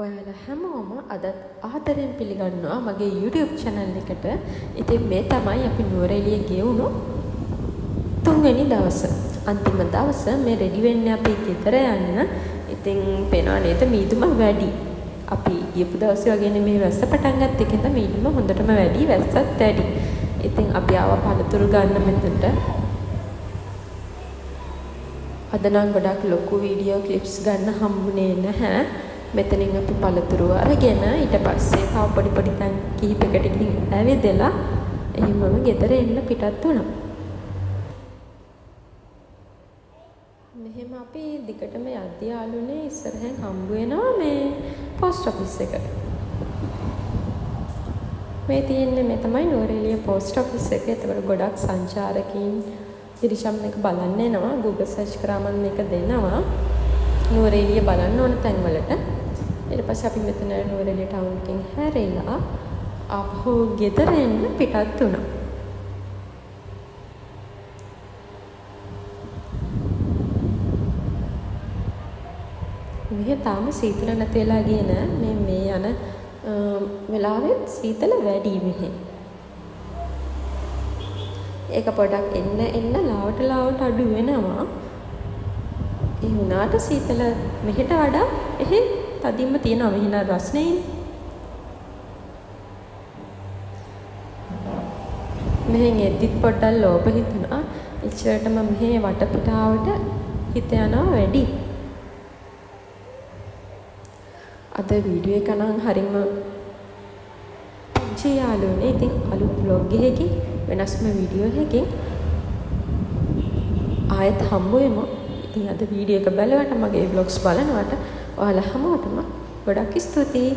ඔයාලා හැමෝම අදත් ආදරෙන් පිළිගන්නවා මගේ YouTube channel එකට. ඉතින් මේ තමයි අපි නුවරඑළිය ගෙවුණු තුන්වෙනි දවස. අන්තිම දවස මේ රෙඩි වෙන්නේ අපි ගෙදර යන්න. ඉතින් පේනවා නේද මීදුම වැඩි. අපි ගියපු දවසේ වගේ නෙමෙයි වැස්ස පටන් ගත්ත එකෙන්ද මීදුම හොඳටම වැඩි, වැස්සත් වැඩි. ඉතින් අපි ආවා පළතුරු ගන්න මෙතනට. අද නම් ගොඩක් ලොකු වීඩියෝ ක්ලිප්ස් ගන්න හම්බුනේ නැහැ. මෙතනින් අපි පළතුරු අරගෙන ඊට පස්සේ තව පොඩි පොඩි තැන් කිහිපයකට ගිහින් ඇවිදලා එහෙමම ගෙදර එන්න පිටත් වුණා. මෙහෙම අපි දිගටම යද්දී යාළුවනේ ඉස්සරහෙන් හම්බ වෙනවා මේ පෝස්ට් ඔෆිස් එක. මේ තියෙන්නේ මේ තමයි නුවරඑළිය පෝස්ට් ඔෆිස් එක. එතකොට ගොඩක් සංචාරකයින් දිරිෂම් මේක බලන්න එනවා. Google search කරාම මේක දෙනවා. නුවරඑළිය බලන්න ඕන තැන්වලට. ඊට පස්සේ අපි මෙතන නුවරඑළිය ටවුන් එකෙන් හැරිලා ආපහු ගෙදර එන්න පිටත් වුණා. මෙහෙ තාම සීතල නැති වෙලා ගියේ නෑ. මේ මේ යන වෙලාවෙත් සීතල වැඩි මෙහෙ. ඒක පොඩක් එන්න එන්න ලාවට ලාවට අඩු වෙනවා. ඒ වුණාට සීතල මෙහෙට වඩා එහෙ තදින්ම තියෙනවා. මෙහෙ නම් රස්නේනේ. මෙහෙන් එද්දිත් පොඩ්ඩක් ලෝභ හිතුණා. එච්චරටම මෙහෙ වටපිටාවට හිත යනවා වැඩි. අද වීඩියෝ එක නම් හරිම පුංචි යාළුවනේ. ඉතින් අලුත් ව්ලොග් එකකින් වෙනස්ම වීඩියෝ එකකින් ආයෙත් හම්බ වෙමු. ඉතින් අද වීඩියෝ එක බැලුවට මගේ ව්ලොග්ස් බලනවට ඔයාලා හැමෝටම ගොඩක් ස්තුතියි.